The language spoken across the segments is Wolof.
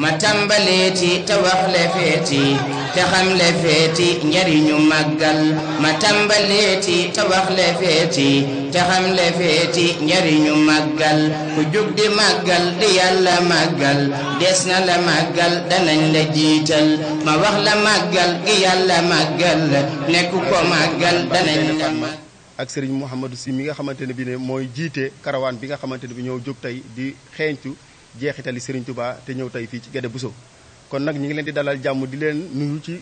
ma tàmbaleeti te wax le feeti te xam le feeti njariñu màggal ma tàmbaleeti te wax le feeti te xam le feeti njariñu màggal ku jug di màggal di yàlla màggal des na la màggal danañ la jiital ma wax la màggal gi yàlla màggal nekk ko màggal danañ la màggal. ak Serigne Mouhamadou Sy mi nga xamante ne bi ne mooy jiite karawaan bi nga xamante ne bi ñëw jóg tey di xeeñtu jeexitali Serigne Touba te ñëw tey fii ci Guédé Bousso kon nag ñi ngi leen di dalal jàmm di leen nuyu ci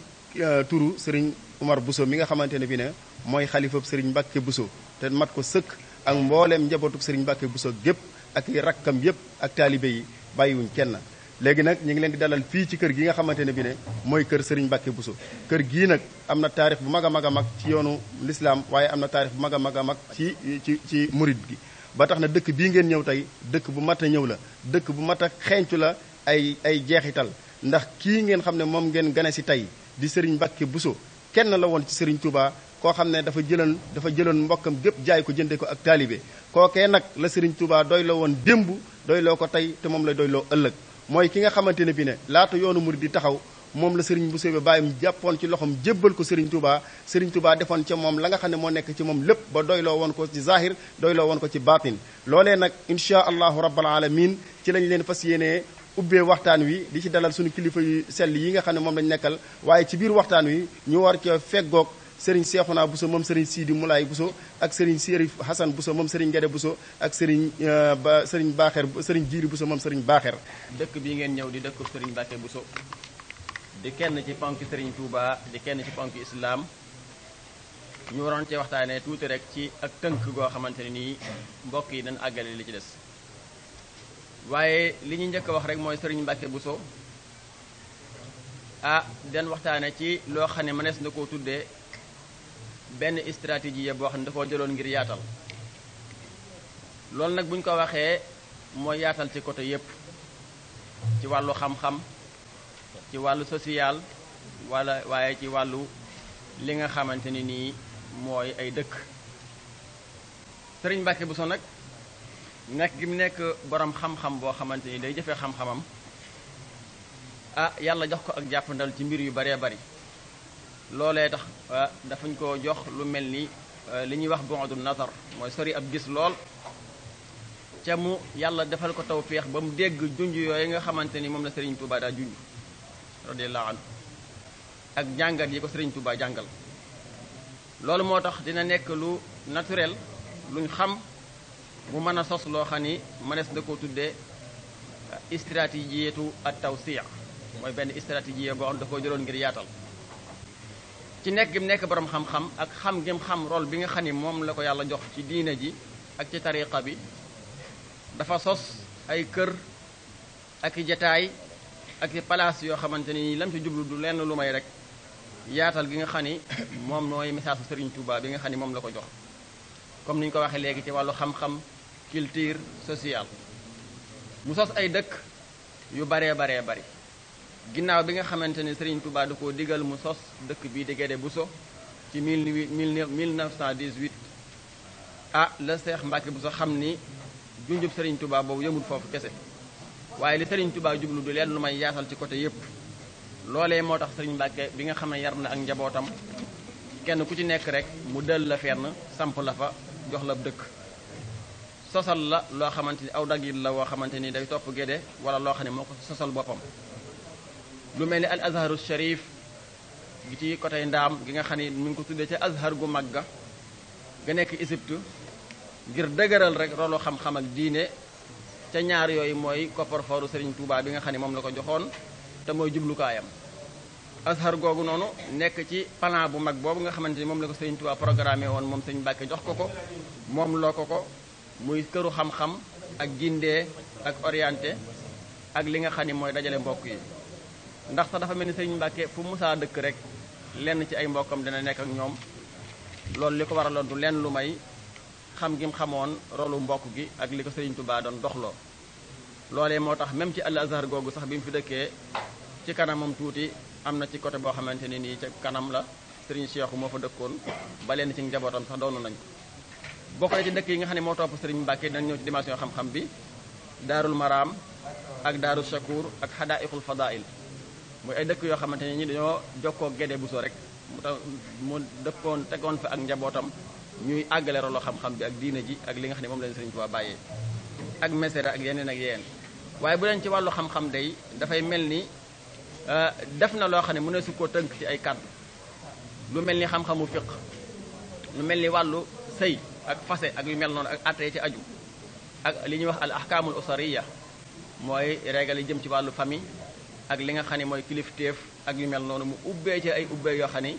turu Serigne Oumar Bousso mi nga xamante ne bi ne mooy xalifab Serigne Mbacke Bousso te mat ko sëkk ak mbooleem njabootuk Serigne Mbacke Bousso gépp ak i rakkam yëpp ak taalibe yi bàyyiwuñ kenn léegi nag ñu ngi leen di dalal fii ci kër gi nga xamante ne bi ne mooy kër Serigne Mbacke Bousso kër gii nag am na taarix bu mag a mag a mag ci yoonu l'islam waaye am na taarix bu mag a mag a mag ci murid gi ba tax na dëkk bii ngeen ñëw tey dëkk bu mat a ñëw la dëkk bu mat a xeeñcu la ay jeexital ndax kii ngeen xam ne moom ngeen gane si tey di Serigne Mbacke Bousso kenn la woon ci Serigne Touba koo xam ne dafa jëloon mbokkam gépp jaay ko jënde ko ak taalibe kookee nag la Serigne Touba doy la woon démb doy loo ko tey te moom la doy loo ëllëg mooy ki nga xamante ne bi ne laata yoonu murid di taxaw moom la Serigne Bousso ba bàyyim jàppoon ci loxom jébbal ko Serigne Touba defoon ca moom la nga xam ne moo nekk ci moom lépp ba doyloo woon ko ci zahir doyloo woon ko ci baatin loolee nag insha allahu rabbal alamin ci lañ leen fas yéenee ubbee waxtaan wi di ci dalal suñu kilifa yu sell yi nga xam ne moom lañ nekkal waaye ci biir waxtaan wi ñu war ca feggoog Serigne Cheikhouna Bousso moom Serigne Sidi Moulay Bousso ak Serigne Sérif Hassan Bousso moom Serigne Guédé Bousso ak Serigne Baaxeer Serigne Jiiri Bousso moom Serigne Baaxeer. dëkk bii ngeen ñëw di dëkk Serigne Mbacke Bousso di kenn ci ponk Serigne Touba di kenn ci ponk islam ñu waroon cee waxtaanee tuuti rek ci ak tënk goo xamante ne nii mbokk yi dañ àggale li ci des waaye li ñu njëkk a wax rek mooy Serigne Mbacke Bousso den waxtaane ci loo xam ne mënees na koo tuddee benn stratégie boo xam ne da koo jëloon ngir yaatal loolu nag bu ñu ko waxee mooy yaatal ci côté yépp ci wàllu xam-xam ci wàllu social waaye ci wàllu li nga xamante ni nii mooy ay dëkk Serigne Mbacke Bousso nag nekk gi mu nekk borom xam-xam boo xamante ni day jëfee xam-xamam yàlla jox ko ak jàppandal ci mbir yu baree bari loolee tax dafañ ko jox lu mel ni li ñuy wax bu'dun nazar mooy sori ab gis lool ca mu yàlla defal ko tawféex ba mu dégg junj yooyu nga xamante ni moom la Serigne Touba daa junj radiyallahu anhu ak jàngat yi ko Serigne Touba jàngal loolu moo tax dina nekk lu naturel luñ xam mu mën a sos loo xam ni mënees na koo tuddee stratégiyetu at tawsi' mooy benn stratégie boo xam da koo jëloon ngir yaatal ci nekk gi mu nekk borom xam-xam ak xam gi mu xam rôle bi nga xam ni moom la ko yàlla jox ci diine ji ak ci tariqa bi dafa sos ay kër ak i jataay ak i palaas yoo xamante ni lam ci jublu du lenn lu may rek yaatal gi nga xam ni moom mooy message Serigne Touba bi nga xam ni moom la ko jox comme ni ñu ko waxee léegi ci wàllu xam-xam culture sociale mu sos ay dëkk yu baree bari ginnaaw bi nga xamante ni Serigne Touba da koo digal mu sos dëkk bii di Guédé Bousso ci 1918 la Cheikh Mbacke Bousso xam ni junjub Serigne Touba boobu yëmul foofu kese waaye li Serigne Touba jublu du leen lu may yaatal ci côté yépp loolee moo tax Serigne Mbacke bi nga xam ne yar na ak njabootam kenn ku ci nekk rek mu dël la fenn samp la fa jox la dëkk sosal la loo xamante ni aw dagit la woo xamante ni day topp Guédé wala loo xam ne moo ko sosal boppam lu mel ni al azharu sharif gi ci côté ndaam gi nga xam ne mi ngi ko tuddee ca azhar gu mag ga nekk Égypte ngir dëgëral rek rolu xam-xam ak diine ca ñaar yooyu mooy kopparfooru Serigne Touba bi nga xam ne moom la ko joxoon te mooy jublukaayam azhar googu noonu nekk ci plan bu mag boobu nga xamante ni moom la ko Serigne Touba programmé woon moom Serigne Mbacke jox ko moom loo ko muy këru xam-xam ak gindee ak orienté ak li nga xam ne mooy dajale mbokk yi ndax sax dafa mel ni Serigne Mbacke fu musaa dëkk rek lenn ci ay mbokkam dina nekk ak ñoom loolu li ko waraloon du lenn lu may xam gi mu xamoon rolu mbokk gi ak li ko Serigne Touba doon doxloo loolee moo tax même ci al azhar googu sax bi mu fi dëkkee ci kanamam tuuti am na ci côté boo xamante ni nii ca kanam la Serigne Cheikhou moo fa dëkkoon ba leen ci njabootam sax doonu nañ ko bokk na ci dëkk yi nga xam ne moo topp Serigne Mbacke dinañ ñëw ci dimension xam-xam bi daarul maraam ak daaru shakur ak xadaaiqul fadail muy ay dëkk yoo xamante ne ñi dañoo jokkoo Gédé Bousso rek mu tax mu dëkkoon tegoon fa ak njabootam ñuy àggale rolo xam-xam bi ak diina ji ak li nga xam ne moom lañ Sëriñ Tuubaa bàyyee ak mesere ak yeneen ak yeneen waaye bu leen ci wàllu xam-xam day dafay mel ni def na loo xam ne mën na su koo tënk ci ay kàddu lu mel ni xam-xamu fiq lu mel ni wàllu sëy ak fase ak yu mel noonu ak attee ci aju ak li ñuy wax al ahkaamul usariya mooy régal yi jëm ci wàllu famille ak li nga xam ne mooy kilifteef ak yu mel noonu mu ubbee ci ay ubbee yoo xam ne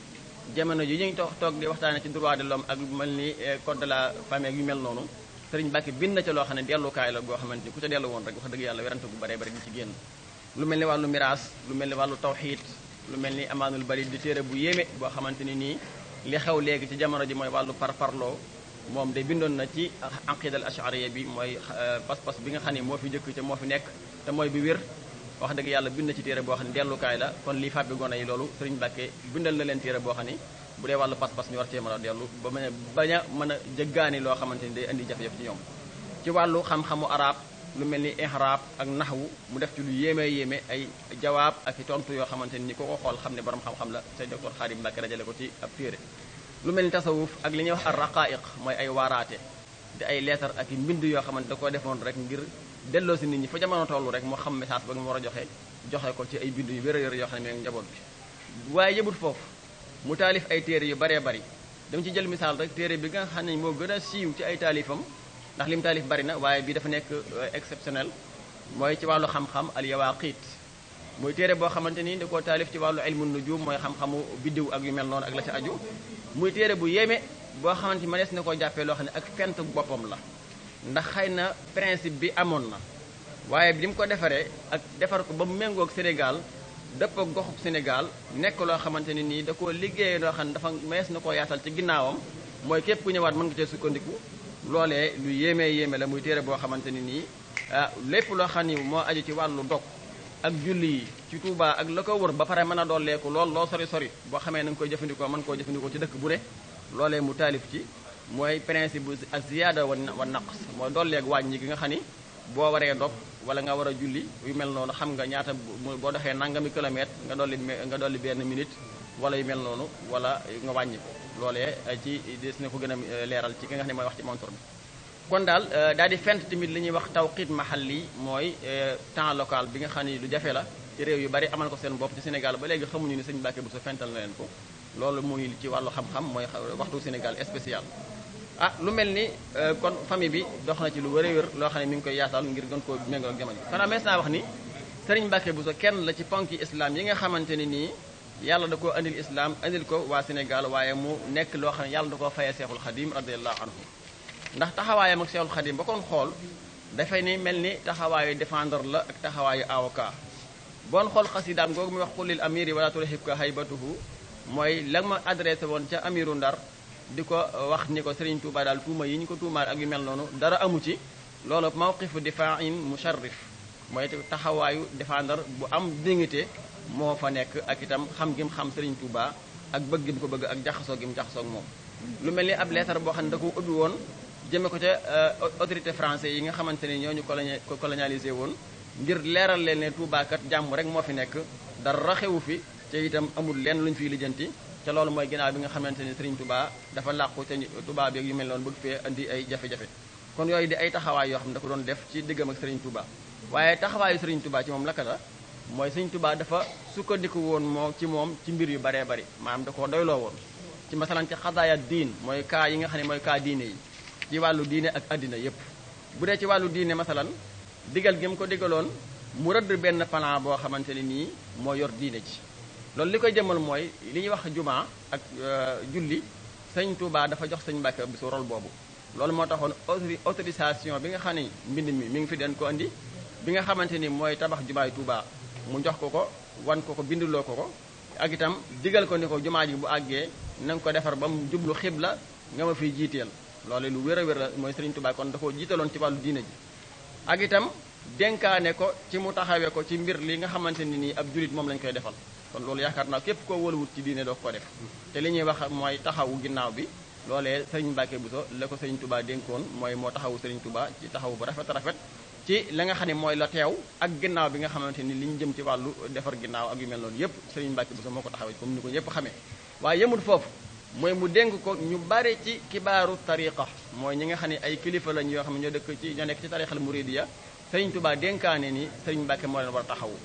jamono ji ñu ngi toog di waxtaane ci droit de l'homme ak lu mel ni code de la famille ak yu mel noonu Sëriñ Mbàkke bind na ca loo xam ne dellukaay la goo xamante ni ku ca dellu woon rek wax dëgg yàlla werante bu baree bari di ci génn lu mel ni wàllu miraas lu mel ni wàllu tawxiid lu mel ni amaanul bari di téere bu yéeme boo xamante ni nii li xew léegi ci jamono ji mooy wàllu parparloo moom de bindoon na ci aqidal ashariya bi mooy pas-pas bi nga xam ne moo fi jëkk ca moo fi nekk te mooy bi wér wax dëgg yàlla bind na ci téere boo xam ne dellukaay la kon lii fàbbi gone yi loolu Sëriñ Mbàkke bindal na leen téere boo xam ne bu dee wàllu pas-pas ñu war cee mën a dellu ba bañ a mën a jëggaani loo xamante ni day indi jafe-jafe ci ñoom ci wàllu xam-xamu arab lu mel ni ihraab ak naxwu mu def ci lu yéeme ay jawaab ak i tontu yoo xamante ni ko ko xool xam ne borom xam-xam la te docteur Xaadim Mbàkke dajale ko ci ab téere lu mel ni tasawuf ak li ñuy wax ar raqaiq mooy ay waaraate di ay leetar ak i mbind yoo xamante da koo defoon rek ngir delloo si nit ñi fa jamono tollu rek moo xam message ba mu war a joxe ko ci ay bind yu wér yoo xam ne mi njaboot bi waaye yëbut foofu mu taalif ay téere yu baree bari dama ci jël misaal rek téere bi nga xam ne moo gën a siiw ci ay taalifam ndax li mu taalif bari na waaye bi dafa nekk exceptionnel mooy ci wàllu xam-xam al yawaaqit muy téere boo xamante ni da koo taalif ci wàllu ilmu nujum mooy xam-xamu biddiw ak yu mel noonu ak la ci aju muy téere bu yéeme boo xamante ni mënees na koo jàppee loo xam ne ak fent boppam la ndax xëy na principe bi amoon na waaye bi mu ko defaree ak defar ko ba mu méngoog Sénégal dëpp ak goxub Sénégal nekk loo xamante ne nii da koo liggéeyee loo xam ne dafa mees na koo yaatal ci ginnaawam mooy képp ku ñëwaat mën nga cee sukkandiku loolee lu yéeme la muy téere boo xamante ne nii lépp loo xam ni moo aju ci wàllu dog ak julli yi ci Touba ak la ko wër ba pare mën a dooleeku lool loo sori boo xamee na nga koy jëfandikoo mën koo jëfandikoo ci dëkk bu ne loolee mu taalif ci mooy principe bu ak ziyaada wa naqs mooy dooleeg wàññi gi nga xam ni boo waree dog wala nga war a julli yu mel noonu xam nga ñaata boo doxee nangami kilomètre nga dolli benn minute wala yu mel noonu wala nga wàññi ko loolee ci des na ko gën a leeral ci ki nga xam ne mooy wax ci montor bi kon daal daal di fent tamit li ñuy wax tawqit mahalli mooy temps local bi nga xam ne lu jafe la ci réew yu bari amal ko seen bopp ci Sénégal ba léegi xamuñu ni Sëñ Mbàkke Buso fental na leen ko loolu muy ci wàllu xam-xam mooy waxtu Sénégal spécial lu mel ni kon famille bi dox na ci lu wér loo xam ne mi ngi koy yaatal ngir gën koo méngoo ak jamono kon mees naa wax ni Sëriñ Mbàkke Buso kenn la ci ponki islam yi nga xamante ne nii yàlla da koo andil islam andil ko waa Sénégal waaye mu nekk loo xam ne yàlla da koo fayee Seexul Xadim radiyallahu anhu ndax taxawaayam ak Seexul Xadim ba kon xool dafay ni mel ni taxawaayu défendre la ak taxawaayu avocat boon xool xasidaam googu muy wax qulil amiri wala tulhibka haybatuhu mooy la ma adressé woon ca amiru Ndar di ko wax ni ko Serigne Touba daal tuuma yi ñu ko tuumaal ak yu mel noonu dara amu ci loolu mawqifu difa'in musharrif mooy taxawaayu défendre bu am dignité moo fa nekk ak itam xam gi mu xam Serigne Touba ak bëgg gi mu ko bëgg ak jaxasoo gi mu jaxasoo ak moom lu mel ni ab lettre boo xam ne da ko ubbi woon jëme ko ca autorité français yi nga xamante ni ñoo ñu colonialisé woon ngir leeral leen ne Touba kat jàmm rek moo fi nekk dara xewu fi te itam amul lenn luñ fiy lijjanti te loolu mooy ginnaaw bi nga xamante ni Serigne Touba dafa làqu te Touba bi yu mel noonu bëgg fee indi ay jafe-jafe kon yooyu di ay taxawaay yoo xam ne da ko doon def ci diggam ak Serigne Touba waaye taxawaayu Serigne Touba ci moom laka la mooy Serigne Touba dafa sukkandiku woon moom ci mbir yu baree bari maanaam da koo doyloo woon ci masalan ci xadaaya diin mooy cas yi nga xam ne mooy cas diine yi ci wàllu diine ak addina yépp bu dee ci wàllu diine masalan digal gi mu ko digaloon mu rëdd benn plan boo xamante ne nii moo yor diine ci loolu li koy jëmal mooy li ñuy wax jumaa ak julli Sëñ Touba dafa jox Sëñ Mbàkke Buso rôle boobu loolu moo taxoon autorisation bi nga xam ne mbind mi ngi fi den ko andi bi nga xamante ni mooy tabax jumaay Touba mu jox ko wan ko binduloo ko ak itam digal ko ni ko jumaa ji bu àggee na nga ko defar ba mu jublu xibla nga ma fiy jiiteel loolu lu wér a wér la mooy Serigne Touba kon da koo jiitaloon ci wàllu diine ji ak itam dénkaane ko ci mu taxawee ko ci mbir li nga xamante ni nii ab julit moom lañ koy defal kon loolu yaakaar naa képp koo wóoluwut ci diine doo ko def te li ñuy wax mooy taxawu ginnaaw bi loolee Serigne Mbàkke Buso la ko Serigne Touba dénkoon mooy moo taxawu Serigne Touba ci taxawu bu rafet ci la nga xam ne mooy la teew ak ginnaaw bi nga xamante ni li ñu jëm ci wàllu defar ginnaaw ak yu mel noonu yëpp Serigne Mbacke Bousso moo ko taxawee comme ni ko ñëpp xamee waaye yemul foofu mooy mu dénk ko ñu bare ci kibaaru tariqa mooy ñi nga xam ne ay kilifa lañ yoo xam ne ñoo nekk ci tariqal muridiya Serigne Touba dénkaane ni Serigne Mbacke moo leen war a taxawu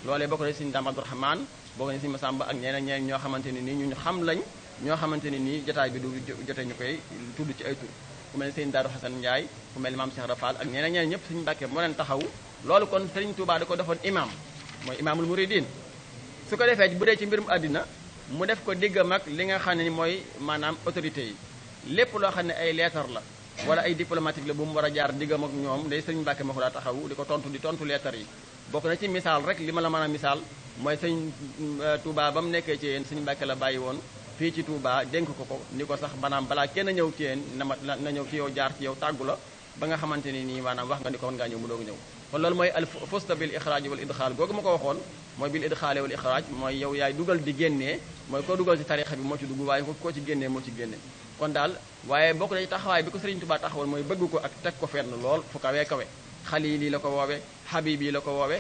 loolee bokk na Serigne Dame Abdourahmane bokk na Serigne Massamba ak ñeneen ñoo xamante ne nii ñu xam lañ ñoo xamante ne nii jotaay bi du jotee ñu koy tudd ci ay tur ku mel ne Serigne Darou Hassane Ndiaye ku mel ne Mame Cheikh Rafal ak ñeneen ñëpp Serigne Mbacke moo leen taxawu loolu kon Serigne Touba da ko defoon imam mooy imaamul muridin su ko defee bu dee ci mbirum àddina mu def ko diggam ak li nga xam ne mooy maanaam autorité yi lépp loo xam ne ay leetar la wala ay diplomatique la bu mu war a jaar diggam ak ñoom day Serigne Mbacke ma ko daa taxawu di ko tontu leetar yi bokk na ci misaal rek li ma la mën a misaal mooy Serigne Touba ba mu nekkee ci yéen Serigne Mbacke la bàyyi woon fii ci Touba dénk ko ni ko sax maanaam balaa kenn ñëw ci yéen na ñëw ci yow jaar ci yow tàggu la ba nga xamante ni nii maanaam wax nga ni ko mën ngaa ñëw mu doog ñëw kon loolu mooy al fusta bil ixraaj wal idxaal googu ma ko waxoon mooy bil idxaale wal ixraaj mooy yow yaay dugal di génnee mooy koo dugal ci tarixa bi moo ci dugg waaye koo ci génnee moo ci génne kon daal waaye bokk na ci taxawaay bi ko Serigne Touba taxawal mooy bëgg ko ak teg ko fenn lool fu kawee kawe xalili la ko woowe habibi la ko woowe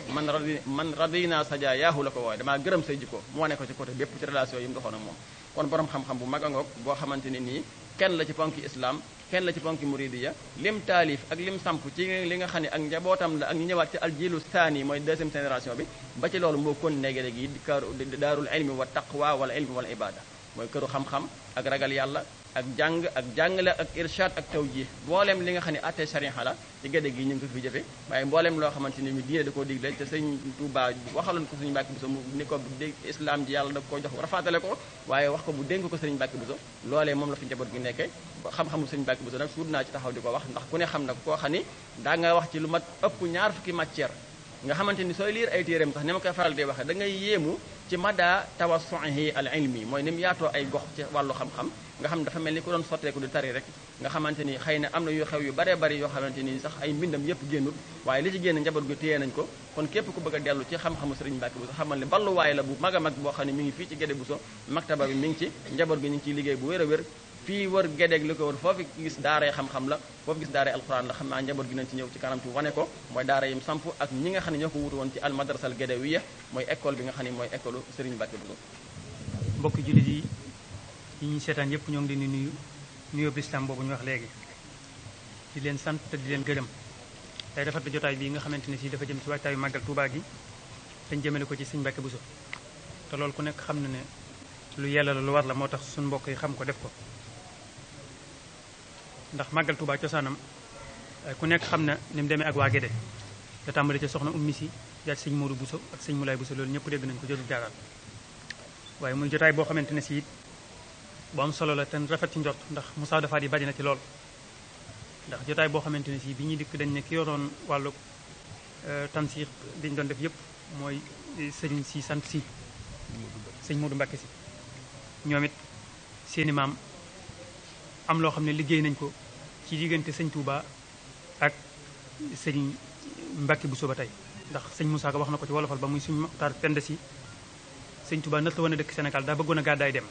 man radina sadia yaahu la ko woowe damaa gërëm say jikko moo ne ko ci côté bépp ci relation yi mu doxoon ak moom kon borom xam-xam bu mag a ngoog boo xamante ne nii kenn la ci ponki islam kenn la ci ponki muridiya lim taalif ak lim samp ci li nga xam ne ak njabootam la ak ñu ñëwaat ci aljilu saani mooy deuxième génération bi ba ci loolu moo kon néegale gi di daarul ilmi wa taqwa wala ilmi wala ibada mooy këru xam-xam ak ragal yàlla ak jàngale ak irshad ak tawjih mboolem li nga xam ne atte shariha la ci gédé gi ñu ngi ko fi jëfe waaye mboolem loo xamante ni mi diine da koo digle te sëñ Touba waxaloon ko sëñ Mbacke Bousso mu ni ko islam ji yàlla da ko jox rafaatale ko waaye wax ko bu dénk ko sëñ Mbacke Bousso loolee moom la fi njaboot gi nekkee xam-xamu sëñ Mbacke Bousso nag suut naa ci taxaw di ko wax ndax ku ne xam na koo xam ni daa nga wax ci lu mat ëpp ñaar fukki matière nga xamante ni sooy liir ay téeréem sax ni ma koy faral di waxee da ngay yéemu ci mada tawassuhi al ilmi mooy ni mu yaatoo ay gox ci wàllu xam-xam nga xam dafa mel ni ku doon sotteeku di tari rek nga xamante ni xëy na am na yu xew yu baree bari yoo xamante ni sax ay mbindam yëpp génnul waaye li ci génn njaboot gi téye nañ ko kon képp ku bëgg a dellu ci xam-xamu Serigne Mbacke Bousso xamal ne balluwaay la bu mag a mag boo xam ne mi ngi fii ci Guédé Bousso maktaba bi mi ngi ci njaboot gi ñu ngi ciy liggéey bu wér a wér fii wër Guédé li ko wër foofu gis daaree xam-xam la foofu gis daaree alquran la xam naa njaboot gi nañ ci ñëw ci kanam ci wane ko mooy daara yim samp ak ñi nga xam ne ñoo ko wutu woon ci al madrasal Guédéwiya mooy école bi nga xam ne mooy école Serigne Mbacke Bousso mbokki jullit yi ñuy seetaan yëpp ñoo ngi leen di nuyu nuyoo bu islam boobu ñu wax léegi di leen sant te di leen gërëm tey rafetlu jotaay bii nga xamante ne si dafa jëm ci waajtaayu màggal Touba gi dañ jëmale ko ci Serigne Mbacke Bousso te loolu ku nekk xam na ne lu yella la lu war la moo tax suñu mbokk yi xam ko def ko ndax màggal Touba cosaanam ku nekk xam na ni mu demee ak waa Guédé da tàmbali ca soxna ummi si jaar sëñ Modou Bousso ak sëñ Moulay Bousso loolu ñëpp dégg nañ ko jotul jaaraat waaye muy jotaay boo xamante ne si bu am solo la te rafet ci njort ndax Moussa dafa di bari na ci lool ndax jotaay boo xamante ne si bi ñuy dikk dañ ne ki yoroon wàllu tansiix dañ doon def yëpp mooy sëriñ si sant si sëñ Modou Mbacke si ñoom it seeni maam am loo xam ne liggéey nañ ko ci diggante sëñ Touba ak sëñ Mbacke Bousso ba tey ndax sëñ Moussa Ka wax na ko ci wolofal ba muy suñu Moxtaar Penda si sëñ Touba nat la woon a dëkk Sénégal daa bëggoon a gàddaay dem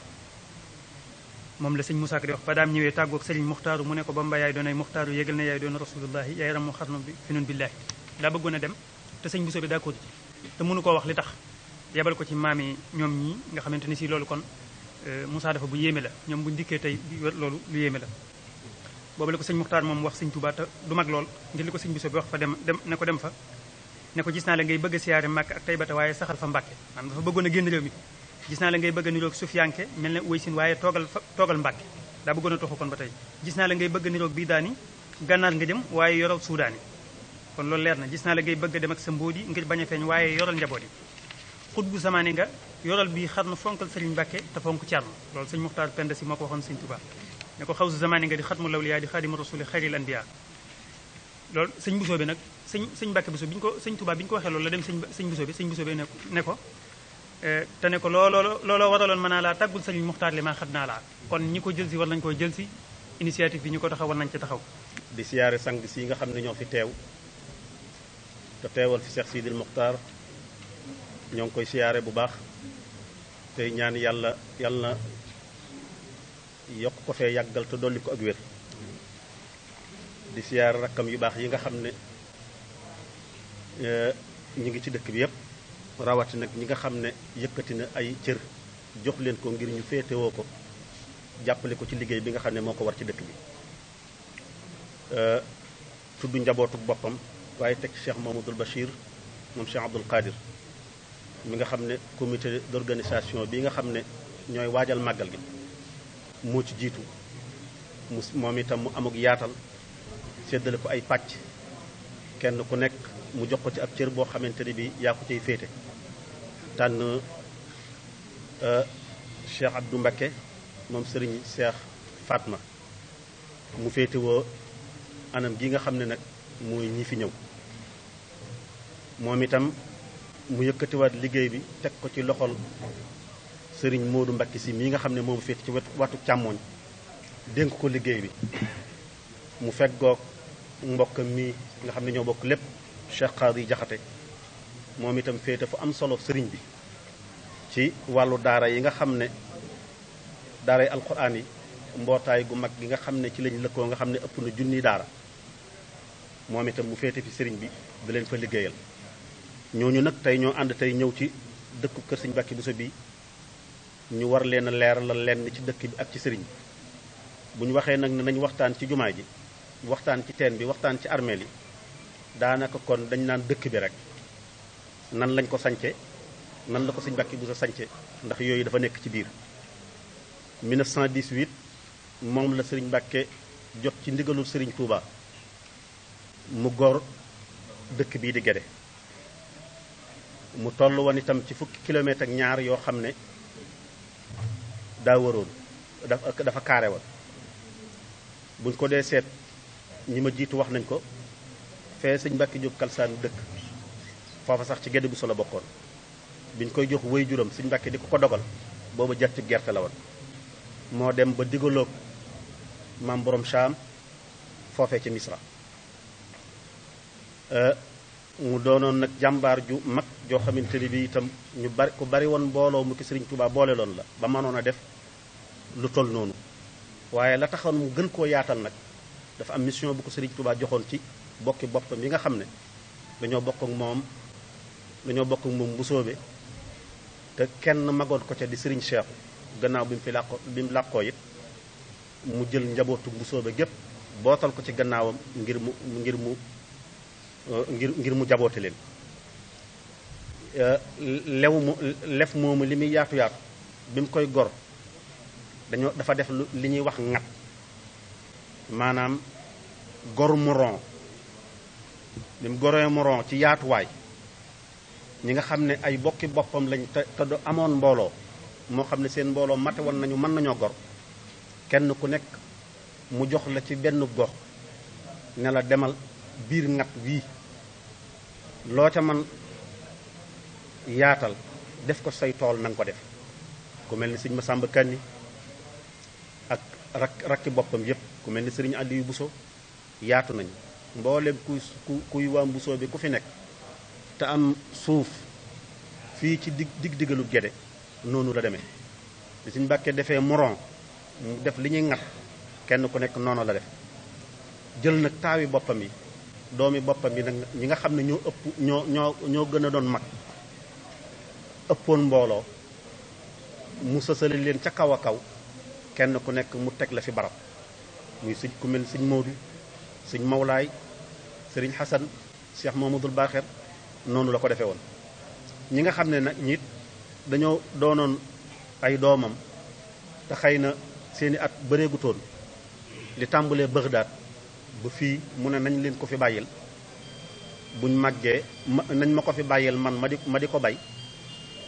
moom la sëñ Moussa Ka di wax ba daam ñëwee tàggoog sëriñ Muxtaaru mu ne ko ba mba yaay doonay Muxtaaru yégal na yaay doon rasulullahi yaay ram mu xarnu bi fi nun billaahi daa bëggoon a dem te sëñ Bousso bi daa ko te mënu koo wax li tax yebal ko ci maam yi ñoom ñii nga xamante ni si loolu kon Moussa dafa bu yéeme la ñoom buñu dikkee tey loolu lu yéeme la boobu la ko sëñ Muxtaar moom wax sëñ Touba te du mag lool ngir li ko sëñ Bousso bi wax fa dem ne ko dem fa ne ko gis naa la ngay bëgg a siyaare Màkk ak Taybata waaye saxal fa Mbàkke maanaam dafa bëggoon a génn réew mi gis naa la ngay bëgg a niroog Sufiyanke mel ne Uwaysin waaye toogal Mbàkke daa bëggoon a toxu kon ba tey gis naa la ngay bëgg a niroog bii daani gànnaar nga jëm waaye yoral Suudaani kon loolu leer na gis naa la ngay bëgg a dem ak sa mbóodi ngir bañ a feeñ waaye yoral njaboot yi xut bu zamaane nga yoral bii xar na fonkal Sëriñ Mbàkke te fonk Cerno loolu sëñ Muxtaar Penda si moo ko waxoon sëñ Tuubaa ne ko xaw su zamaane nga di xatmu lawliyaa di xaadimu rasuli xayril anbiyaa loolu sëñ Bousso bi nag sëñ Mbàkke Bousso bi ñu ko sëñ Tuubaa bi ñu ko waxee loolu la dem sëñ Bousso bi ne ko te ne ko looloo waraloon mën naa laa tàggul sëriñ Muxtaar li maa xat naa laa kon ñi ko jël si war nañu koo jël si initiative bi ñu ko taxaw war nañu ci taxaw di siyaare sang si nga xam ne ñoo fi teew te teewal fi Cheikh Sidil Muxtaar ñoo ngi koy siyaare bu baax tey ñaan yàlla yokk ko fee yàggal te dolli ko ak wér di siyaare rakkam yu baax yi nga xam ne ñi ngi ci dëkk bi yépp rawati nag ñi nga xam ne yëkkati na ay cër jox leen ko ngir ñu féetewoo ko jàppale ko ci liggéey bi nga xam ne moo ko war ci dëkk bi tudd njabootu boppam waaye teg Cheikh Mamadou Bachir moom Cheikh Abdoul Qadir mi nga xam ne comité d'organisation bi nga xam ne ñooy waajal màggal gi moo ci jiitu moom itam mu amuk yaatal séddale ko ay pàcc kenn ku nekk mu jox ko ci ab cër boo xamante ni bi yaa ko ciy féete tànn Cheikh Abdou Mbacké moom Serigne Cheikh Fatma mu féetewoo anam gi nga xam ne nag mooy ñi fi ñëw moom itam mu yëkkatiwaat liggéey bi teg ko ci loxol Serigne Modou Mbacké si mii nga xam ne moom féete ci watu càmmooñ dénk ko liggéey bi mu feggoog mbokkam mi nga xam ne ñoo bokk lépp Cheikh Khady Jaxate moom itam féete fu am solo sëriñ bi ci wàllu daara yi nga xam ne daara yi alquran yi mbootaay gu mag gi nga xam ne ci lañ lëkkoo nga xam ne ëpp na junni daara moom itam mu féete fi sëriñ bi da leen fa liggéeyal ñooñu nag tey ñoo ànd tey ñëw ci dëkku kër Sëriñ Mbàkke Buso bi ñu war leen a leeralal lenn ci dëkk bi ak ci sëriñ bi bu ñu waxee nag ne nañ waxtaan ci jumaa ji waxtaan ci teen bi waxtaan ci armeel yi daanaka kon dañ naan dëkk bi rek nan lañ ko sance nan la ko Sëriñ Mbàkke Buso sance ndax yooyu dafa nekk ci biir 1918 moom la Sëriñ Mbàkke jot ci ndigalul Sëriñ Tuuba mu gor dëkk bii di Guédé mu toll woon itam ci fukki kilomètre ak ñaar yoo xam ne daa waroon dafa kaare woon buñ ko dee seet ñi ma jiitu wax nañ ko fee Sëriñ Mbàkke Jóob Kalsaan dëkk foofa sax ci Guédé Buso la bokkoon biñ koy jox way juram Sëriñ Mbàkke di ko dogal booba jar ci gerte la woon moo dem ba digaloog maam borom Saam foofee ci Misra mu doonoon nag jàmbaar ju mag joo xamante ni bi itam ñu bari ku bari woon mbooloo mu ki Sëriñ Tuubaa boole loon la ba mënoon a def lu toll noonu waaye la taxoon mu gën koo yaatal nag dafa am mission bu ko Sëriñ Tuubaa joxoon ci bokki boppam yi nga xam ne dañoo bokk ak moom mbusoobe te kenn magoon ko ca di Sëriñ Seexu gannaaw bi mu làqoo it mu jël njabootu mbusoobe gépp bootal ko ci gannaawam ngir mu jaboote leen lef moomu li muy yaatu yaatu bi mu koy gor dafa def li ñuy wax ŋat maanaam gor mu ron bi mu goree mu ron ci yaatuwaay ñi nga xam ne ay bokki boppam lañ te du amoon mbooloo moo xam ne seen mbooloo mate woon nañu mën nañoo gor kenn ku nekk mu jox la ci benn gox ne la demal biir ngat wii loo ca man yaatal def ko say tool na nga ko def ku mel ni Sëriñ Masamba Kanni ak rakki boppam yépp ku mel ni Sëriñ Aliyu Buso yaatu nañu mboolem kuy waa Buso bi ku fi nekk te am suuf fii ci diggalu Guédé noonu la demee li Sëriñ Mbàkke defee moron mu def li ñuy ngat kenn ku nekk noonu la def jël nag taawi boppam yi doomi boppam yi nag ñi nga xam ne ñoo gën a doon mag ëppoon mbooloo mu sësale leen ca kaw a kaw kenn ku nekk mu teg la fi barab muy sëñ ku mel Sëriñ Moodu Sëriñ Mawlaay Sëriñ Xasan Cheikh Mamadul Baaxir noonu la ko defee woon ñi nga xam ne nag ñit dañoo doonoon ay doomam te xëy na seeni at bëreegutoon li tàmbalee Bagdaad ba fii mu ne nañ leen ko fi bàyyil buñ màggee nañ ma ko fi bàyyil man ma di ko bay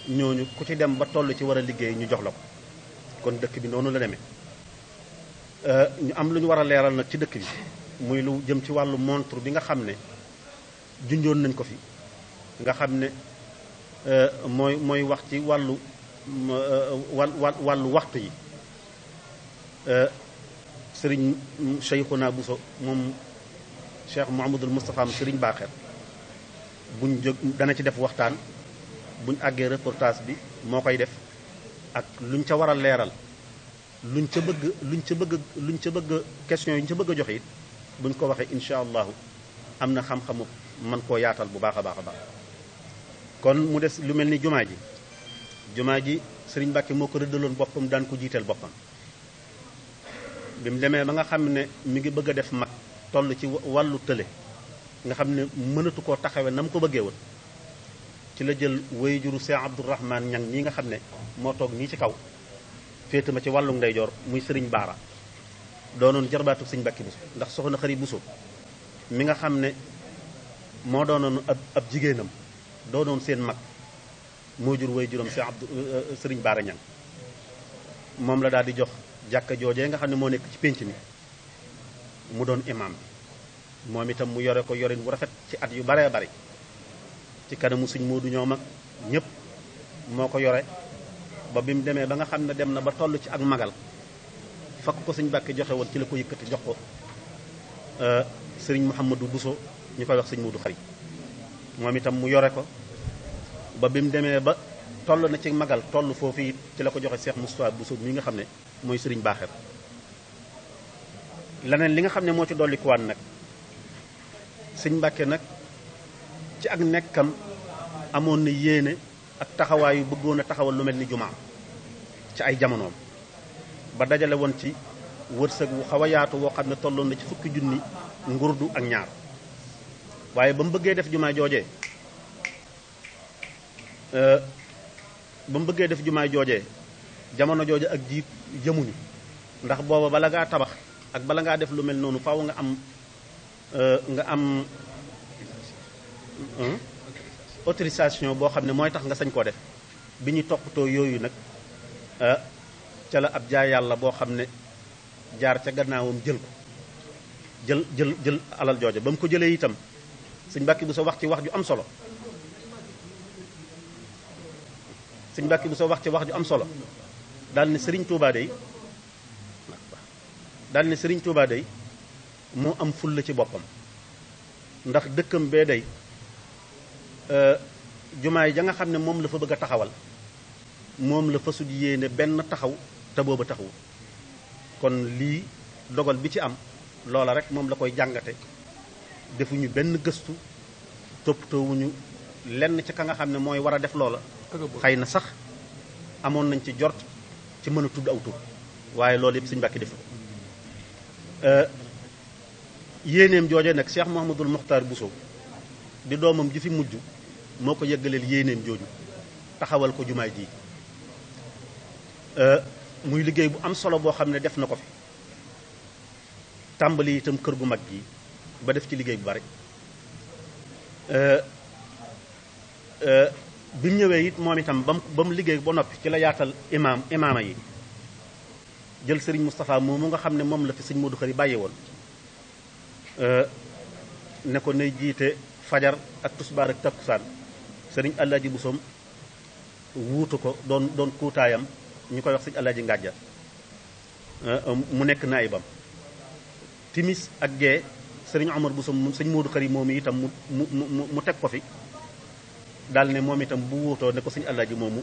ñooñu ku ci dem ba toll ci war a liggéey ñu jox la ko kon dëkk bi noonu la demee ñu am lu ñu war a leeral nag ci dëkk bi muy lu jëm ci wàllu montre bi nga xam ne junjoon nañ ko fi nga xam ne mooy wax ci wàllu waxtu yi sëriñ Cheikhuna Buso moom Cheikh Mouhamadul Moustapha am sëriñ Baaxeer buñ jóg dana ci def waxtaan buñ àggee reportage bi moo koy def ak luñ ca war a leeral luñ ca bëgg question yi ñu ca bëgg a joxe it buñ ko waxee incha allahu am na xam-xamu man koo yaatal bu baax a baax a baax. kon mu des lu mel ni jumaa ji sëriñ Mbàkke moo ko rëddaloon boppam daan ko jiiteel boppam bi mu demee ba nga xam ne mi ngi bëgg a def mag toll ci wàllu tële nga xam ne mënatu koo taxawe na mu ko bëggee woon ci la jël wayjuru Cheikh Abdourahman Ñang ñi nga xam ne moo toog nii ci kaw féete ma ci wàllu ndeyjoor muy sëriñ Baara doonoon jarbaatu sëriñ Mbàkke Buso ndax soxna Xari Buso mi nga xam ne moo doonoon ab jigéenam doonoon seen mag moo jur wayjuram Cheikh sëriñ Baara Ñang moom la daal di jox jàkka joojee nga xam ne moo nekk ci pénc mi mu doon imam bi moom itam mu yore ko yorin bu rafet ci at yu baree bari ci kanamu sëñ Moodu ñoom ak ñëpp moo ko yore ba bi mu demee ba nga xam ne dem na ba toll ci ak magal fakk ko sëñ Mbàkke joxe woon ci la ko yëkkati jox ko sëriñ Mouhamadou Bousso ñu koy wax sëñ Moodu Xari moom itam mu yore ko ba bi mu demee ba toll na ci magal toll foofu it ci la ko joxe Cheikh Moustapha Bousso mi nga xam ne mooy sëriñ Baaxeer leneen li nga xam ne moo ci dolli kuwaan nag sëñ Mbàkke nag ci ak nekkam amoon na yéene ak taxawaayu bëggoon a taxawal lu mel ni jumaa ci ay jamonoom ba dajale woon ci wërsëg wu xaw a yaatu woo xam ne tolloon na ci fukki junni ngurdu ak ñaar waaye ba mu bëggee def jumaa joojee jamono jooje ak jiit jëmuñu ndax booba bala ngaa tabax ak bala ngaa def lu mel noonu faaw nga am autorisation boo xam ne mooy tax nga sañ koo def bi ñu toppatoo yooyu nag ca la ab jaay yàlla boo xam ne jaar ca gannaawam jël ko jël alal jooja ba mu ko jëlee itam sëñ Mbàkke bu sa wax ci wax ju am solo sëñ Mbàkke bu sa wax ci wax ju am solo daal ne Sëriñ Tuubaa day moo am fulla ci boppam ndax dëkkam bee day jumaay ja nga xam ne moom la fa bëgg a taxawal moom la fa sud yéene benn taxaw te booba taxawu kon lii dogal bi ci am loola rek moom la koy jàngate defuñu benn gëstu toppatoowuñu lenn ci ka nga xam ne mooy war a def loola xëy na sax amoon nañ ci jort ci mën a tudd aw tur waaye loolu yëpp sëñ Mbàkke def yéeneem jooje nag Cheikh Mouhamadoul Mokhtar Bousso di doomam ji fi mujj moo ko yëggaleel yéeneem jooju taxawal ko jumaay ji muy liggéey bu am solo boo xam ne def na ko fi tàmbali itam kër gu mag gi ba def ci liggéey bu bari bi mu ñëwee it moom itam ba mu liggéey ba noppi ci la yaatal imaama yi jël sëriñ Moustapha moomu nga xam ne moom la fi sëñ Modou Khari bàyyi woon ne ko nay jiite fajar ak tusbaar ak takkusaan sëriñ Alaaji Busoom wuutu ko doon kuutaayam ñu koy wax sëñ Alaaji Ngàjja mu nekk naayibam timis ak gee sëriñ Omar Busoom sëñ Modou Khari moom itam mu teg ko fi daal ne moom itam bu wuutoo ne ko sëñ Alaaji moomu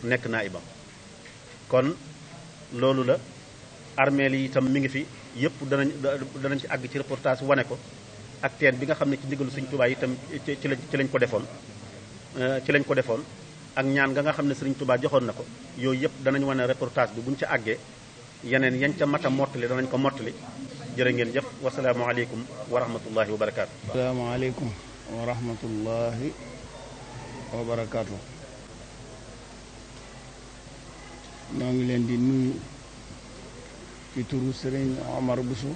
nekk naayibam kon loolu la armeel yi itam mi ngi fi yëpp danañ ci àgg ci reportage wane ko ak teen bi nga xam ne ci ndigalu Sëriñ Tuubaa itam ci lañ ko defoon ak ñaan nga xam ne Sëriñ Tuubaa joxoon na ko yooyu yëpp danañ wane reportage bi buñ ca àggee yeneen yañ ca mat a mottali danañ ko mottali jërë ngeen jëf wasalaamaaleykum wa rahmatullahi wa barakaatu. asalaamaaleykum wa rahmatullahi wa barakaatu. ñoo ngi leen di nuyu ci turu Sëriñ Omar Bousso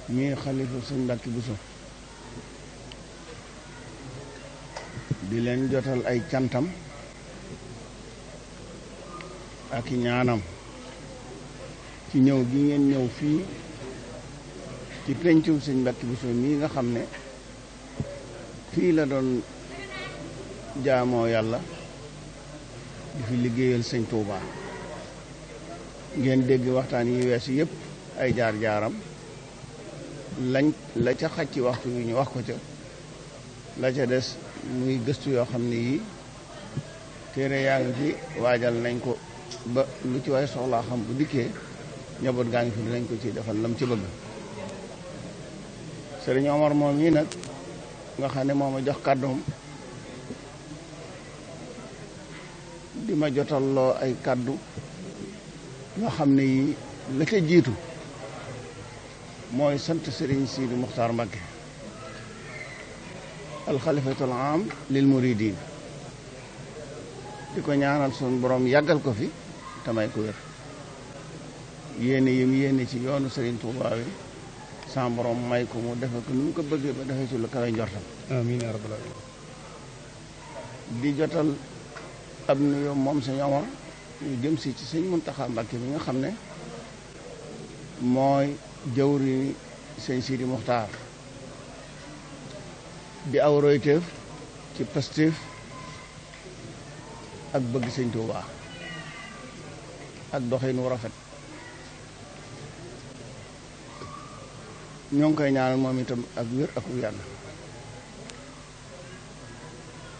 mii xalifa Sëriñ Mbàkke Bousso di leen jotal ay cantam ak i ñaanam ci ñëw gi ngeen ñëw fii ci pencum Sëriñ Mbàkke Bousso mii nga xam ne fii la doon jaamoo yàlla di fi liggéeyal Sëñ Tuubaa ngeen dégg waxtaan yi weesu yëpp ay jaar-jaaram la ca xaj ci waxtu wi ñu wax ko ca la ca des muy gëstu yoo xam ne yii téere yaa ngi fi waajal nañ ko ba lu ci waay soxlaa xam bu dikkee njaboot gaa ngi fi dinañ ko ci defal lam ci bëgg Sëriñ Omar moom yi nag nga xam ne moo ma jox kàddoom di ma jotalloo ay kàddu yoo xam ne yi la ca jiitu mooy sant Sëriñ Sidi Muxtaar Mbakke alxalifatul am lil muridin di ko ñaanal suñu borom yàggal ko fi tamay ko wér yéene yim yéene ci yoonu Sëriñ Tuubaa wi sa borom may ko mu defe ko nu mu ko bëggee ba defee ci lu kawe njortam amiin yaa rabbal aalamiin di jotal ab nuyoo moom sëñ Omar ñu jëm si ci sëñ Muntaxa Mbàkke bi nga xam ne mooy jawri sëñ Sidi Muxtaar di aw royteef ci pastéef ak bëgg sëñ Tuubaa ak doxin wu rafet ñoo ngi koy ñaanal moom itam ak wér ak u yàlla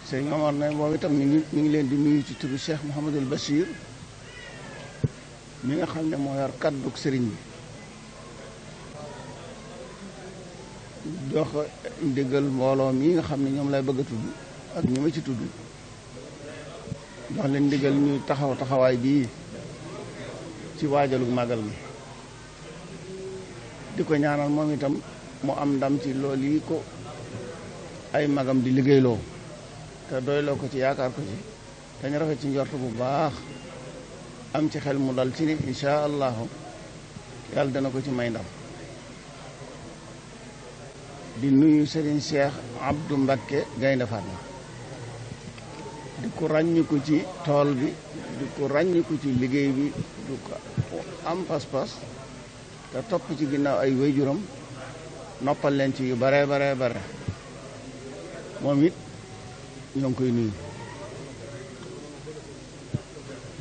sëñ Omar ne moom itam mi ngi leen di nuyu ci turu Cheikh Mouhamadul Bachir mi nga xam ne moo yor kàddug sëriñ bi jox ndigal mbooloo mi nga xam ne ñoom lay bëgg a tudd ak ñi ma ci tudd jox leen ndigal ñuy taxawaay bii ci waajalu màggal gi di ko ñaanal moom itam mu am ndam ci loolu yi ko ay magam di liggéeyloo te doyloo ko ci yaakaar ko ci te ñu rafet ci njort bu baax am ci xel mu dal ci ni incha allahu yàlla dana ko ci may ndam di nuyu Serigne Cheikh Abdou Mbakke Gaynde Fatma di ko ràññiku ci tool bi di ko ràññiku ci liggéey bi di ko am pas-pas te topp ci ginnaaw ay wayjuram noppal leen ci yu bare moom it ñoo ngi koy nuyu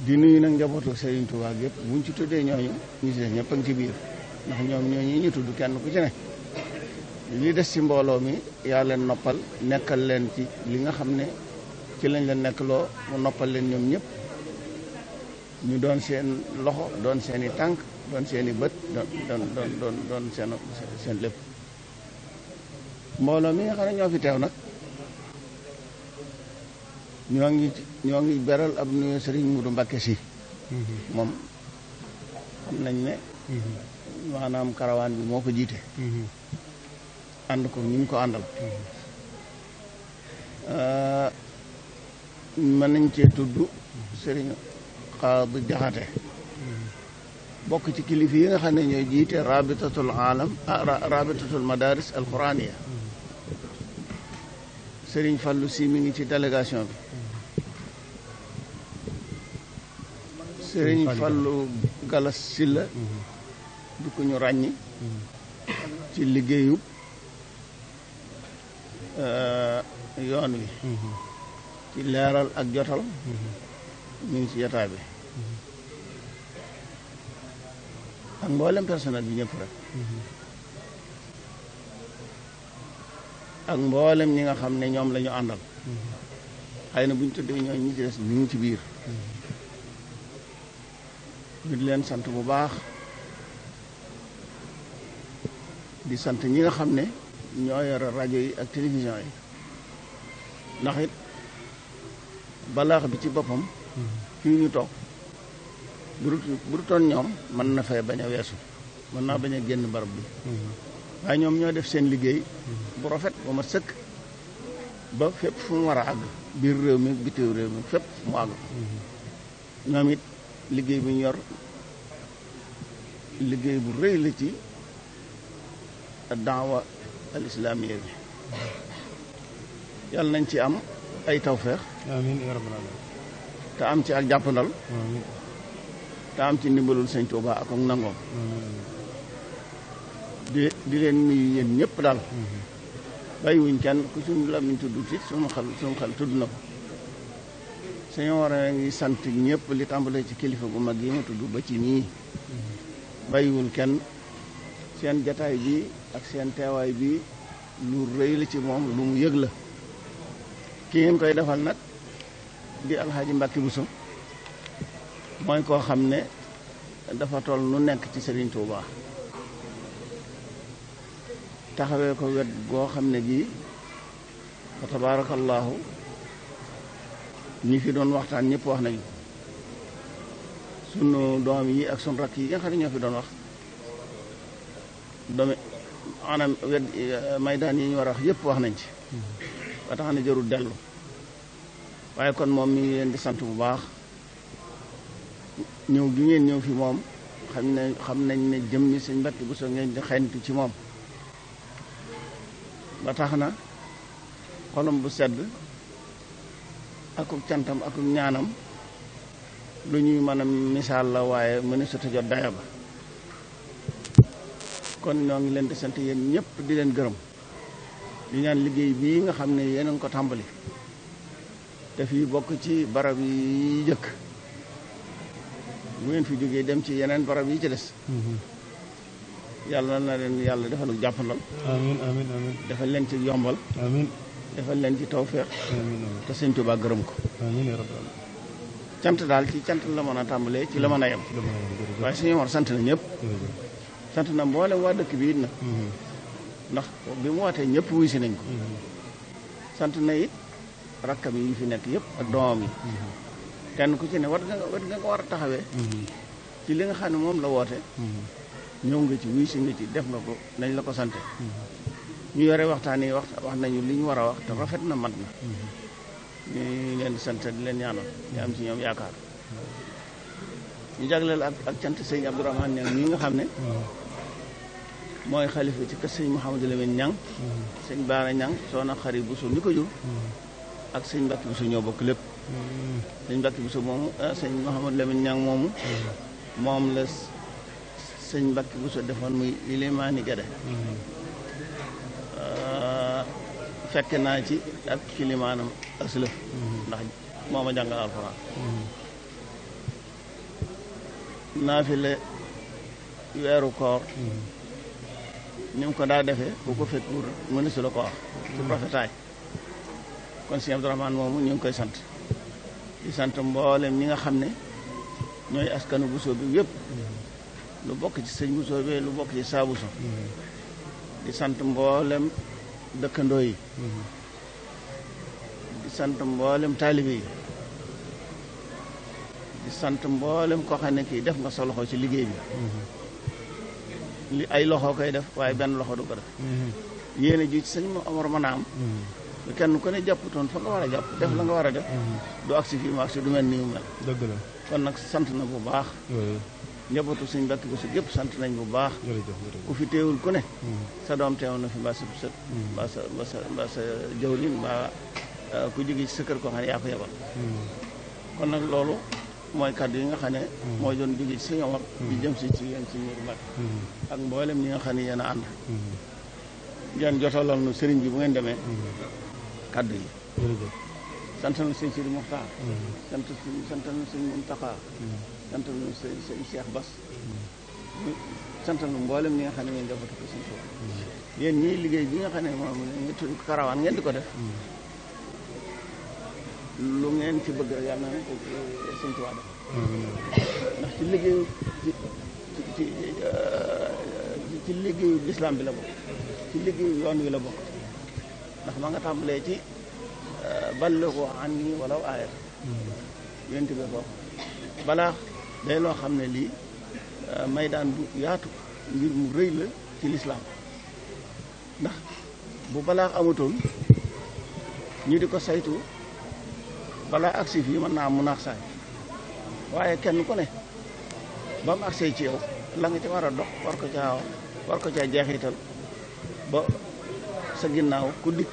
di nuyu nag njabootu Serigne Touba gépp buñ ci tuddee ñooñu ñu si ñëpp a ngi ci biir ndax ñoom ñooñu ñu tudd kenn ku ci ne li des ci mbooloo mi yaa leen noppal nekkal leen ci li nga xam ne ci lañ leen nekk loo mu noppal leen ñoom ñëpp ñu doon seen loxo doon seen i tànk doon seen i bët doon seen lépp mbooloo mi nga xam ne ñoo fi teew nag ñoo ngi beral ab nuyu Serigne Mudu Mbakke si moom xam nañ ne maanaam karawaan bi moo ko jiite ànd ko ñu ngi ko àndal mën nañ cee tudd Serigne Xaadu Jaxate bokk ci kilifa yi nga xam ne ñooy jiite rabitatul madaris al quraniya Serigne Fallou si mi ngi ci délégation bi Serigne Fallou Galas Silla du ko ñu ràññi ci liggéeyu yoon wi ci leeral ak jotal mi ngi ci jotaay bi ak mboolem personnel bi ñëpp rek ak mboolem ñi nga xam ne ñoom la ñu àndal xëy na bu ñu tuddee ñooñu ñi ci des ñu ngi ci biir ñu di leen sant bu baax di sant ñi nga xam ne ñoo yore rajo yi ak télévision yi ndax it balaax bi ci boppam fii ñu toog bu dutoon ñoom mën na fay bañ a weesu mën naa bañ a génn barab bi waaye ñoom ñoo def seen liggéey bu rafet ba ma sëkk ba fépp fu mu war a àgg biir réew mi bitiw réew mi fépp mu àgg ñoom it liggéey bi ñu yor liggéey bu rëy la ci daawa al islaamiya bi yàlla nañ ci am ay tawfeex amiin yaa rabbal aalamiin te am ci ak jàppandal amiin te am ci ndimbalul sëñ Tuubaa ak nangoom di leen nuyu yéen ñëpp daal bàyyiwuñ kenn ku suñu lamiñ tudd ci suñu xel tudd na ko sëñ war a ngi sant ñëpp li tàmbalee ci kilifa gu mag yi ma tudd ba ci nii bàyyiwul kenn seen jataay bi ak seen teewaay bi lu rëy la ci moom lu mu yëg la ki ngeen koy defal nag di alxaaji Mbàkke Buso mooy koo xam ne dafa toll nu nekk ci Serigne Touba taxawee ko wet goo xam ne gii fa tabaarakallaahu ñi fi doon waxtaan ñëpp wax nañu sunu doom yi ak sunu rakk yi nga xam ne ñoo fi doon wax doomi maanaam wet maydaan yi ñu war a wax yëpp wax nañ ci ba tax na jarul dellu waaye kon moom mi ngi leen di sant bu baax ñëw gi ngeen ñëw fi moom xam nañ ne jëm ni sëñ Mbàkke Buso ngeen di xeeñtu ci moom ba tax na xolam bu sedd akuk cantam akuk ñaanam lu ñuy mën a misaal la waaye mënu sota jot daya ba kon ñoo ngi leen di sant yéen ñëpp di leen gërëm di ñaan liggéey bii nga xam ne yéen a ngi ko tàmbali te fii bokk ci barab yi jëkk bu ngeen fi jógee dem ci yeneen barab yi ci des yàlla na leen yàlla defal jàppandal amiin amiin amiin defal leen ci yombal amiin defal leen ci tawfeex te sëñ Tuubaa gërëm ko amiin ya rabbal cant daal ci cant la mën a tàmbalee ci la mën a yem waaye suñu war sant na ñëpp sant na mboolem waa dëkk bi it na ndax bi mu wootee ñëpp wuy si nañ ko sant na it rakkam yi fi nekk yëpp ak doomam yi kenn ku ci ne wat nga ko war a taxawee ci li nga xam ne moom la woote ñëw nga ci wuy si nga ci def nga ko nañ la ko sante ñu yore waxtaan yi wax nañu li ñu war a wax te rafet na mat na ñu leen di sant di leen ñaanal ñu am ci ñoom yaakaar ñu jagleel ak cant sëñ Abdourahmane Niang ñi nga xam ne mooy xalifa ci kër sëñ Mouhamadou Lamine Niang sëñ Baara Niang soxna Xari Buso mi ko jur ak sëñ Mbàkke Buso ñoo bokk lépp sëñ Mbàkke Buso moomu sëñ Mouhamadou Lamine Niang moomu moom la sëñ Mbàkke Buso defoon muy ilimaani Gede fekk naa ci ak kilimaanam ak silëf ndax mooma jàngal alxuraan naafile weeru koor ni mu ko daa defee bu ko fekk mënu si la ko wax ci rafetaay kon sëñ Abdourahmane moomu ñu ngi koy sant di sant mboolem ñi nga xam ne ñooy askanu Buso bi yëpp lu bokk ci sëñ Buso bi lu bokk ci saa Buso di sant mboolem dëkkandoo yi di sant mboolem taalibe yi di sant mboolem koo xam ne kii def nga sa loxo ci liggéey bi li ay loxo koy def waaye benn loxo du ko def yéene ji ci sëñ Omar mën a am kenn ku ne jàpputoon fa nga war a jàpp def la nga war a def du agsi fii mu agsi du mel nii mu mel dëgg la kon nag sant na bu baax njabootu sëñ Mbàkke Buso yëpp sant nañ bu baax ku fi teewul ku ne sa doom teew na fi mbaa sa sët mbaa sa jawlin mbaa ku jóge ci sa kër koo xam ne yaa ko yebal kon nag loolu mooy kàddu yi nga xam ne mooy doon jóge ci sëñ Omar di jëm si ci yéen ci Mourou Mbàkke ak mboolem ñi nga xam ne yéen a ànd ngeen jotalal nu sëriñ bi bu ngeen demee kàddu yi sant na sëñ Sidi Muxtaar sant na sëñ Muntaxa sant na sëñ Cheikh Bass sant na mboolem ñi nga xam ne ngeen defatu ko sëñ Tuubaa yéen ñii liggéey bi nga xam ne moom nga tudd karawaan ngeen di ko def lu ngeen ci bëgg rek yàlla na ko sëñ Tuubaa def ndax ci liggéeyu ci liggéeyu lislaam bi la bokk ci liggéeyu yoon wi la bokk ndax ma nga tàmbalee ci ballighu anni walaw aaya yéen bi ko balaa day loo xam ne lii maydaan bu yaatu ngir mu rëy la ci lislaam ndax bu balaa amatoon ñu di ko saytu balaa agsi fii mën naa am mu naax saay waaye kenn ku ne ba mu agsee ci yow la nga ci war a dox war ko caa jeexital ba sa ginnaaw ku dikk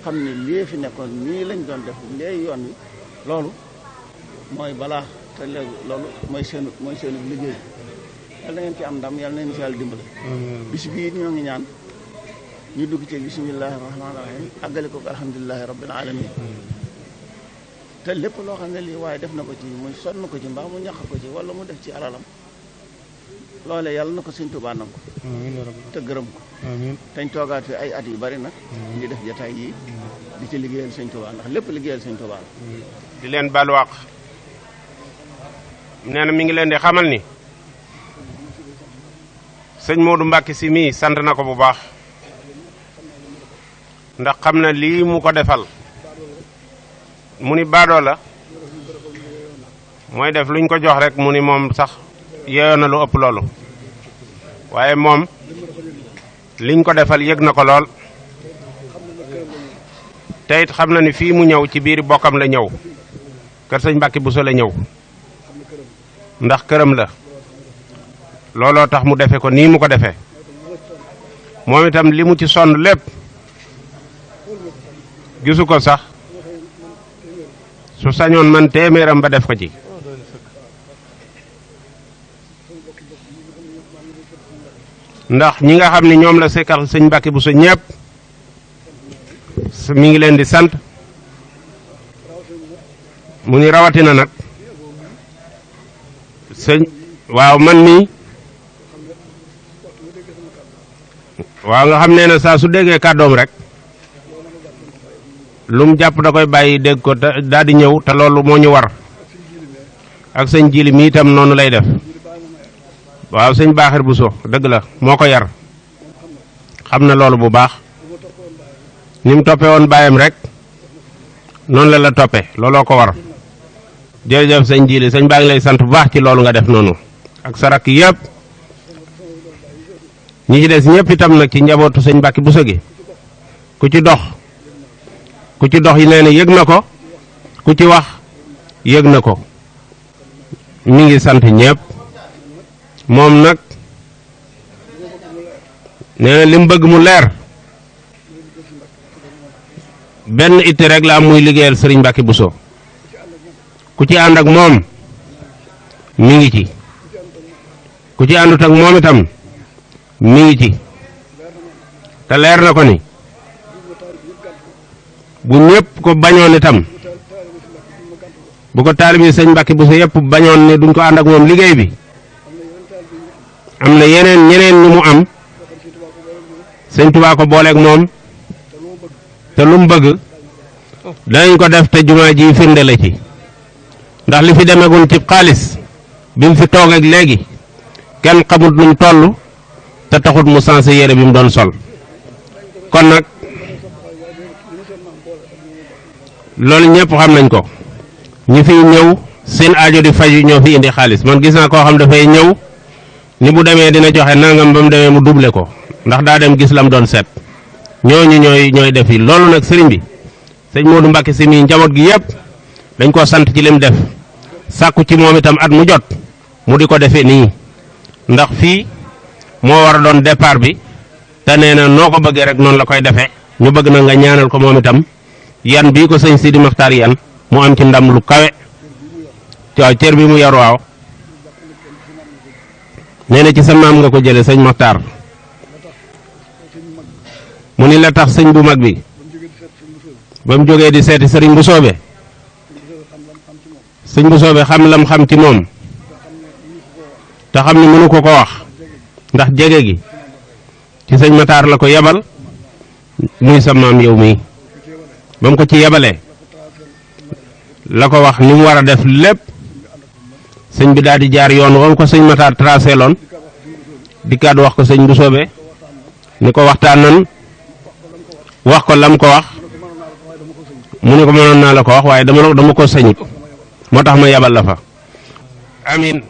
xam ne lii fi nekkoon nii lañ doon def léegi yoon wi loolu mooy balaa te léegi loolu mooy seenu liggéey yal na ngeen ci am ndam yal na ngeen ci yàlla dimbale bis bii ñoo ngi ñaan ñu dugg ci bismillahi rahmaani rahim àggale ko alhamdulilahi rabbil alamin te lépp loo xam ne lii waaye def na ko ci muy sonn ko ci mbaa mu ñax ko ci wala mu def ci alalam loole yàlla na ko sëñ Tuubaa nangu te gërëm ko teñ toogaat fi ay at yu bari nag ngi def jotaay yi di ci liggéeyal sëñ Tuubaa ndax lépp liggéeyal sëñ Tuubaa la di leen balwaq nee na mi ngi leen di xamal ni sëñ Modou Mbacke si mii sant na ko bu baax ndax xam na lii mu ko defal mu ni baadoo la mooy def luñ ko jox rek mu ni moom sax yeeyoo na lu ëpp loolu waaye moom liñ ko defal yëg na ko lool te it xam na ni fii mu ñëw ci biir bokkam la ñëw kër sëñ Mbàkke Buso la ñëw ndax këram la looloo tax mu defe ko nii mu ko defee moom itam li mu ci sonn lépp gisu ko sax su sañoon man téeméeram ba def ko ci ndax ñi nga xam ne ñoom la sekkal sëñ Mbàkke Buso ñépp mi ngi leen di sant mu ni rawatina nag sëñ waaw man mii waaw nga xam nee na saa su déggee kàddoom rek lu mu jàpp da koy bàyyi dégg ko daal di ñëw te loolu moo ñu war ak sëñ Jili mi itam noonu lay def waaw sëñ Baaxir Buso dëgg la moo ko yar xam na loolu bu baax ni mu toppe woon baayam rek noonu la la toppe looloo ko war jërëjëf sëñ Jili sëñ baa ngi lay sant bu baax ci loolu nga def noonu ak sa rakk yëpp ñi ci des ñëpp itam nag ci njabootu sëñ Mbàkke Buso gi ku ci dox yi nee na yëg na ko ku ci wax yëg na ko mi ngi sant ñëpp moom nag nee na li mu bëgg mu leer benn itte rek la am muy liggéeyal sëriñ Mbàkke Buso ku ci ànd ak moom mi ngi ci ku ci àndut ak moom itam mi ngi ci te leer na ko ni bu ñëpp ko bañoon itam bu ko taalibi sëñ Mbàkke Buso yëpp bañoon ne duñ ko ànd ak moom liggéey bi am na ñeneen ñu mu am sëñ Tuubaa ko booleeg moom te lu mu bëgg danañ ko def te jumaa ji firnde la ci ndax li fi demagul ci xaalis bi mu fi toog ak léegi kenn xamut nu mu toll te taxut mu sensé yére bi mu doon sol kon nag loolu ñëpp xam nañ ko ñi fiy ñëw seen aajo di faju ñoo fi indi xaalis man gis naa koo xam dafay ñëw ni bu demee dina joxe nangam ba mu demee mu doublé ko ndax daa dem gis lam doon seet ñooñu ñooy def yi loolu nag sëriñ bi sëñ Moodu Mbàkke si mii njaboot gi yëpp dañ ko sant ci lim def sàkku ci moom itam at mu jot mu di ko defee nii ndax fii moo war a doon départ bi te nee na noo ko bëggee rek noonu la koy defee ñu bëgg na nga ñaanal ko moom itam yan bii ko sëñ Sidi Maxtaar yan mu am ci ndam lu kawe waaw cër bi mu yor waaw nee na ci sa maam nga ko jële sëñ Maxtaar mu ni la tax sëñ bu mag bi ba mu jógee di seeti sëriñ bu soobe sëñ bu soobe xam lam xam ci moom te xam ni mënu ko wax ndax jege gi ci sëñ Maxtaar la ko yebal muy sa maam yow mii ba mu ko ci yebalee la ko wax ni mu war a def lépp sëñ bi daal di jaar yoon wam ko sëñ Maxtaar tracé loon dikkaat wax ko sëñ bu soobe ni ko waxtaan nan wax ko lam ko wax mu ne ko mënoon naa la ko wax waaye dama ko sañut moo tax ma yebal la fa amin